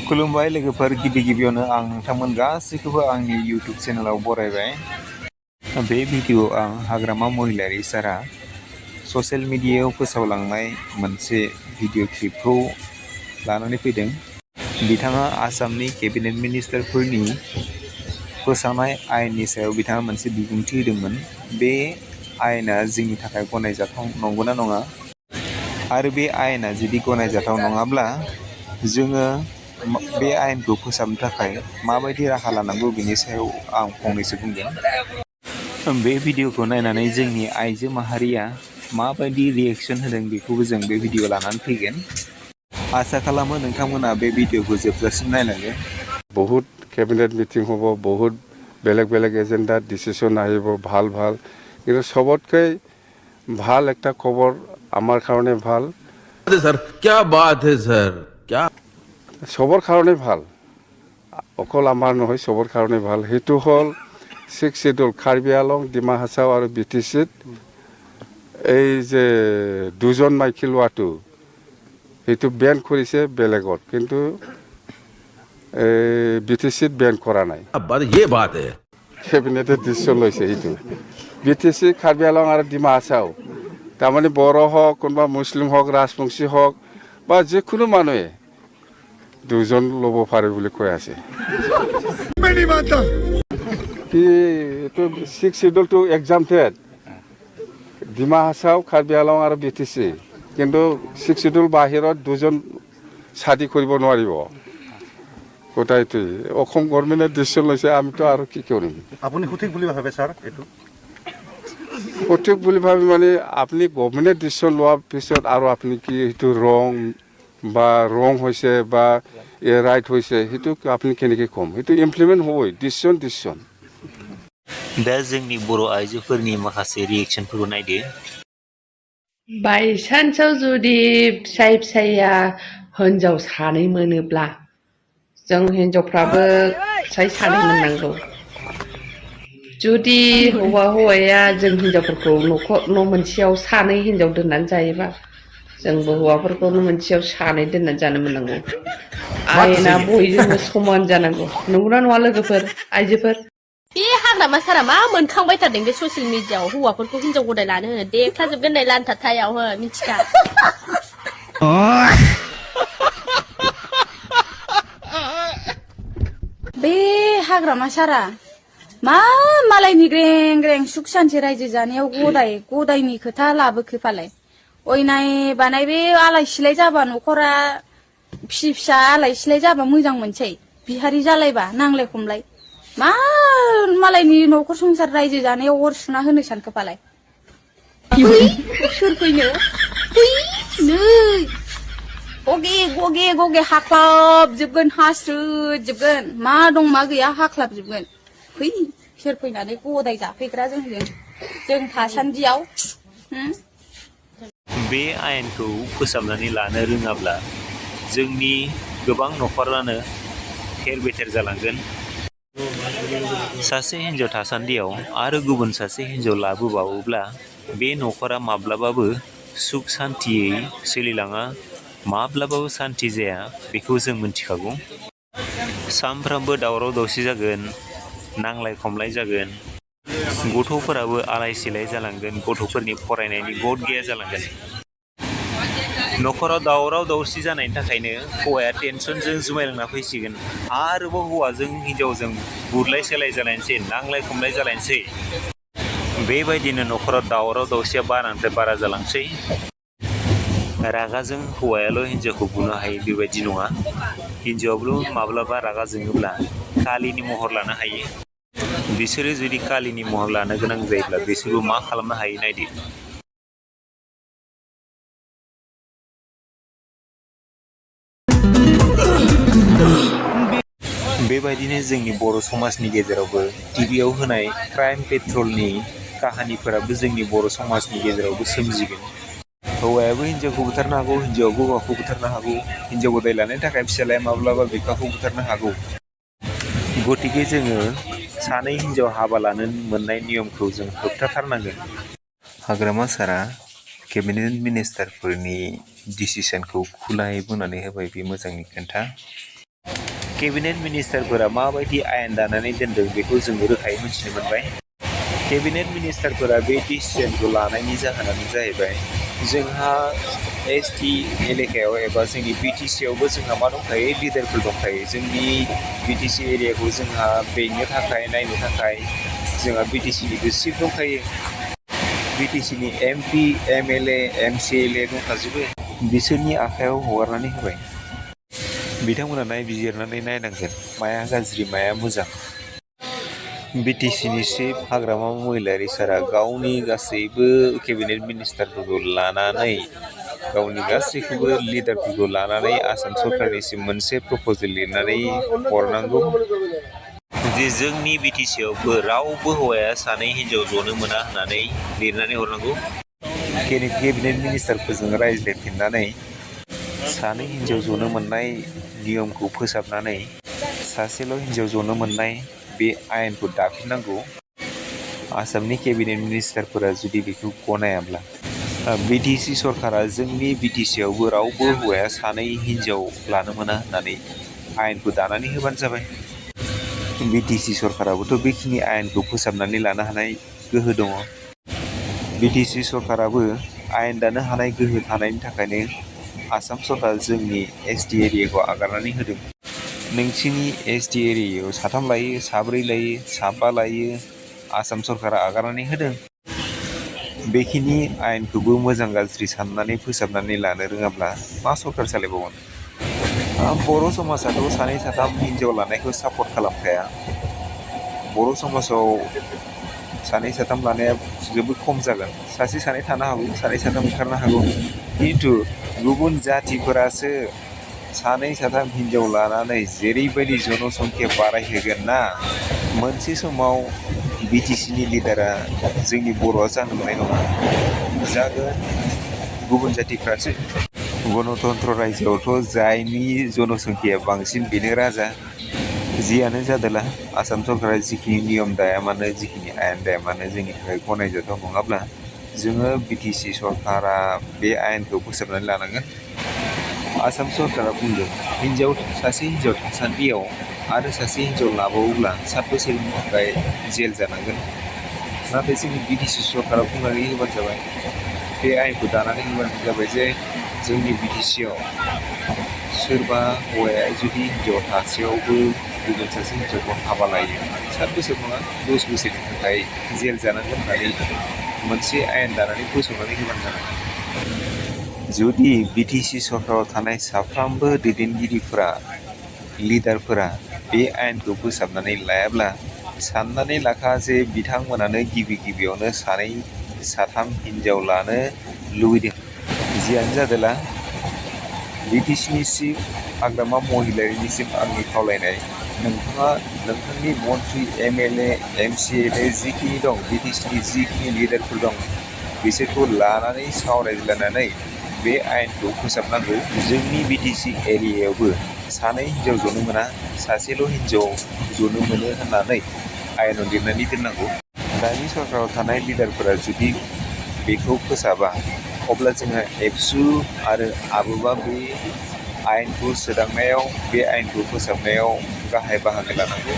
खुलुमबाय लोगोफोर गिबियावनो आं नोंथांमोन गासैखौबो आंनि YouTube चेनेलाव बरायबाय। बे भिडिअ आं हाग्रामा महिलारि सारा ससियेल मिडियायाव फोसावलांनाय मोनसे भिडिअ क्लिपखौ लानानै फैदों। बिथाङा आसामनि केबिनेट मिनिस्टारफोरनि फोसावनाय आयेननि सायाव बिथाङा मोनसे बिबुंथि होदोंमोन। बे आयेना जोंनि थाखाय गनायजाथाव नंगौना नङा आरो बे आयेना जुदि गनायजाथाव नङाब्ला जोङो बे आयेनखौ फोसाबनो थाखाय माबायदि राहा लानांगौ बेनि सायाव आं फंनैसो बुंगोन। बे भिडिअखौ नायनानै जोंनि आइजो माहारिया माबायदि रिएक्शन होदों बेखौबो जों बे भिडिअ लानानै फैगोन। आसा खालामो नोंथांमोना बे भिडिअखौ जोबजासिम नायलांगोन। बहुत कैबिनेट मीटिंग हब, बहुत बेलेग बेलेग एजेंडा डिसीजन आहिब ভাল ভাল, কিন্তু सबतके ভাল একটা खबर আমার কারণে ভাল। सर क्या बात है सर, क्या সবৰ কাৰণে ভাল, অকল আমাৰ নহয় সবৰ কাৰণে ভাল। সেইটো হ'ল 6 শিডিউল কাৰ্বি আলং, ডিমা হাছাও আৰু বিটিচিত এই যে দুজন মাইকী লোৱাটো সেইটো বেন কৰিছে বেলেগত, কিন্তু বিটিচিত বেন কৰা নাই। ये बात है। কেবিনেটে ডিচিশ্যন লৈছে সেইটো। বিটিচি কাৰ্বি আলং আৰু ডিমা হাছাও তাৰমানে বড়ো হওক, কোনোবা মুছলিম হওক, ৰাজবংশী হওক বা যিকোনো মানুহে দুজন ল'ব পাৰে বুলি কৈ আছে। কি এইটো 6 শিডিউলটো এক্সামটেড ডিমা হাছাও, কাৰ্বি আলং আৰু বিটিচি, কিন্তু 6 শিডিউল বাহিৰত দুজন চাদি কৰিব নোৱাৰিব। গোটাইটোৱে অসম গভৰ্ণমেণ্টে ডিচিশ্যন লৈছে, আমিতো আৰু কি কৰিম। আপুনি সঠিক বুলি ভাবে ছাৰ? এইটো সঠিক বুলি ভাবি মানে আপুনি গভৰ্ণমেণ্টে ডিচিশ্যন লোৱাৰ পিছত আৰু আপুনি কি সেইটো ৰং হৈছে বা ৰাইট হৈছে সেইটো আপুনি কেনেকৈ ক'ম? সেইটো ইমপ্লিমেণ্ট হ'বই, ডিচিশ্যন। दा जोंनि बर' आइजोफोरनि माखासे रिएक्शनफोरखौ नायदो। बायसान्सआव जुदि फिसाया हिनजाव सानै मोनोब्ला जों हिनजावफ्राबो फिसाय सानै मोननांगौ। जुदि हौवाया जों हिनजावफोरखौ न' मोनसेयाव सानै हिनजाव दोननानै जायोबा जोंबो हौवाफोरखौ न' मोनसेयाव सानै दोननानै जानो मोननांगौ। आयेना बयजोंबो समान जानांगौ। नंगौना नङा लोगोफोर, आइजोफोर? बे हाग्रामा सारा मा मोनखांबाय थादों बे ससियेल मिडियाआव हौवाफोरखौ हिनजाव गदाय लानो होनो देखाजोबगोन नै लान्थाथायाव हो मिथिखा। बे हाग्रामा सारा मा मालायनि ग्रें सुख सान्थि रायजो जानायाव गदायनि खोथा लाबोखोफालाय। अयनाय बानाय बे आलाय सिलाय जाबा न'खरा फिसा आलाय सिलाय जाबा मोजां मोनसै, बिहारि जालायबा नांलाय खमलाय मा मालायनि न'खर संसार रायजो जानायाव अर सुना होनो सानखोफालाय। सोर फैनो? नै गगे हाख्लाबजोबगोन, हास्रोजोबगोन, मा दं मा गैया हाख्लाबजोबगोन। फै सोर फैनानै गदाय जाफैग्रा जों थासान्दियाव। बे आयेनखौ फोसाबनानै लानो रोङाब्ला जोंनि गोबां न'खरानो थेर बेथेर जालांगोन। सासे हिनजाव थासान्दियाव आरो गुबुन सासे हिनजाव लाबोबावोब्ला बे न'खरा माब्लाबाबो सुख सान्थियै सोलिलाङा, माब्लाबाबो सान्थि जाया, बेखौ जों मिथिखागौ। सानफ्रामबो दावराव दावसि जागोन, नांलाय खमलाय जागोन, गथ'फोराबो आलाय सिलाय जालांगोन, गथ'फोरनि फरायनायनि गद गैया जालांगोन। न'खराव दावराव दावसि जानायनि थाखायनो हौवाया टेनसनजों जुमाय लोंना फैसिगोन, आरोबाव हौवाजों हिनजावजों बुलाय सोलाय जालायनोसै, नांलाय खमलाय जालायनोसै। बेबायदिनो न'खराव दावराव दावसिया बारानिफ्राय बारा जालांसै। रागाजों हौवायाल' हिनजावखौ बुनो हायो बेबायदि नङा, हिनजावाबो माब्लाबा रागा जोङोब्ला कालिनि महर लानो हायो। बिसोरो जुदि कालिनि महर लानो गोनां जायोब्ला बिसोरबो मा खालामनो हायो नायदो। बेबायदिनो जोंनि बर' समाजनि गेजेरावबो टिभियाव होनाय क्राइम पेट्रलनि काहानिफोराबो जोंनि बर' समाजनि गेजेरावबो सोमजिगोन। हौवायाबो हिनजावखौ बुथारनो हागौ, हिनजावाबो हौवाखौ बुथारनो हागौ, हिनजाव गदाय लानायनि थाखाय फिसालाया माब्लाबा बिफाखौ बुथारनो हागौ। गतिके जोङो सानै हिनजाव हाबा लानो मोननाय नियमखौ जों होबथाथारनांगोन। हाग्रामा सारा केबिनेट मिनिस्टारफोरनि डिसिसनखौ खुलायै बुंनानै होबाय, बे मोजांनि खोथा। केबिनेट मिनिस्टारफोरा माबायदि आयेन दानानै दोनदों बेखौ जों रोखायै मिथिनो मोनबाय। केबिनेट मिनिस्टारफोरा बे डिसिजनखौ लानायनि जाहोनानो जाहैबाय जोंहा एसटि एलेकायाव एबा जोंनि बिटिसियावबो जोंहा मा दंखायो लिडारफोर दंखायो। जोंनि बिटिसि एरियाखौ जोंहा बेंनो थाखाय नायनो थाखाय जोंहा बिटिसिनिबो सिट दंखायो। बिटिसिनि एमपि एमएलए एमसिएलए दंखाजोबो बिसोरनि आखायाव हगारनानै होबाय। बिथांमोना नायबिजिरनानै नायनांगोन माया गाज्रि माया मोजां। बिटिसिनि चिफ हाग्रामा महिलारि सारा गावनि गासैबो केबिनेट मिनिस्टारफोरखौ लानानै गावनि गासैखौबो लिडारफोरखौ लानानै आसाम सरकारनिसिम मोनसे प्रप'जेल लिरनानै हरनांगौ जे जोंनि बिटिसियावबो रावबो हौवाया सानै हिन्जाव जनो मोना होननानै लिरनानै हरनांगौ। केबिनेट मिनिस्टारफोरजों रायज्लायफिननानै सानै हिन्जाव जनो मोननाय नियमखौ फोसाबनानै सासेल' हिन्जाव जनो मोननाय बे आयेनखौ दाफिननांगौ। आसामनि केबिनेट मिनिस्टारफोरा जुदि बेखौ गनायाब्ला बिटिसि सरकारा जोंनि बिटिसियावबो रावबो हौवाया सानै हिन्जाव लानो मोना होननानै आयेनखौ दानानै होबानो जाबाय। बिटिसि सरकाराबोथ' बेखिनि आयेनखौ फोसाबनानै लानो हानाय गोहो दङ। बिटिसि सरकाराबो आयेन दानो हानाय गोहो थानायनि थाखायनो आसाम सरकारा जोंनि एसटि एरियाखौ आगारनानै होदों। नोंसिनि एसटि एरियायाव साथाम लायो, साब्रै लायो, साबा लायो, आसाम सरकारा आगारनानै होदों। बेखिनि आयेनखौबो मोजां गाज्रि साननानै फोसाबनानै लानो रोङाब्ला मा सरकार सालायबावगोन? बर' समाजाथ' सानै साथाम हिन्जाव लानायखौ सापर्ट खालामखाया। बर' समाजाव सानै साथाम लानाया जोबोद खम जागोन। सासे सानै थानो हागौ, सानै साथाम ओंखारनो हागौ। खिन्थु गुबुन जाथिफोरासो सानै साथाम हिन्जाव लानानै जेरैबायदि जनसंख्या बारायहोगोन ना, मोनसे समाव बिटिसिनि लिडारा जोंनि बर'आ जानो मोननाय नङा, जागोन गुबुन जातिफ्रासो। गणतन्त्र रायजोआवथ' जायनि जनसंख्याया बांसिन बेनो राजा। जियानो जादोला आसाम सरकारा जिखिनि नियम दाया मानो, जिखिनि आयेन दाया मानो जोंनि थाखाय गनायजाथाव नङाब्ला जोङो बिटिसि सरकारा बे आयेनखौ फोसाबनानै लानांगोन। आसाम सरकारा बुंदों सासे हिन्जाव थासान्दियाव आरो सासे हिन्जाव लाबावोब्ला 7 बोसोरनि थाखाय जेल जानांगोन। नाथाय जोंनि बिटिसि सरकारा बुंनानै होबानो जाबाय, बे आयेनखौ दानानै होबानो जाबाय जे जोंनि बिटिसियाव सोरबा हौवाया जुदि हिन्जाव थासेयावबो गुबुन सासे हिन्जावखौ हाबा लायो 7 बोसोर नङा 10 बोसोरनि थाखाय जेल जानांगोन होननानै मोनसे आयेन दानानै फोसावनानै होबानो जाबाय। जुदि बिटिसि सरकाराव थानाय साफ्रोमबो दैदेनगिरिफोरा लिडारफोरा बे आयेनखौ फोसाबनानै लायाब्ला साननानै लाखा जे बिथांमोनानो गिबियावनो सानै साथाम हिन्जाव लानो लुबैदों। जियानो जादोला बिटिसिनि चिफ हाग्रामा महिलारिनिसिम आंनि खावलायनाय, नोंथाङा नोंथांनि मन्त्रि एमएलए एमसिएलए जिखिनि दं, बिटिसिनि जिखिनि लिडारफोर दं बिसोरखौ लानानै सावरायज्लायनानै बे आयेनखौ फोसाबनांगौ। जोंनि बिटिसि एरियायावबो सानै हिन्जाव जनो मोना, सासेल' हिन्जाव जनो मोनो होननानै आयेनाव लिरनानै दोननांगौ। दानि सरकाराव थानाय लिडारफोरा जुदि बेखौ फोसाबा अब्ला जोङो एबसु आरो आबोबा बे आयेनखौ सोदांनायाव, बे आयेनखौ फोसाबनायाव गाहाय बाहागो लानांगौ।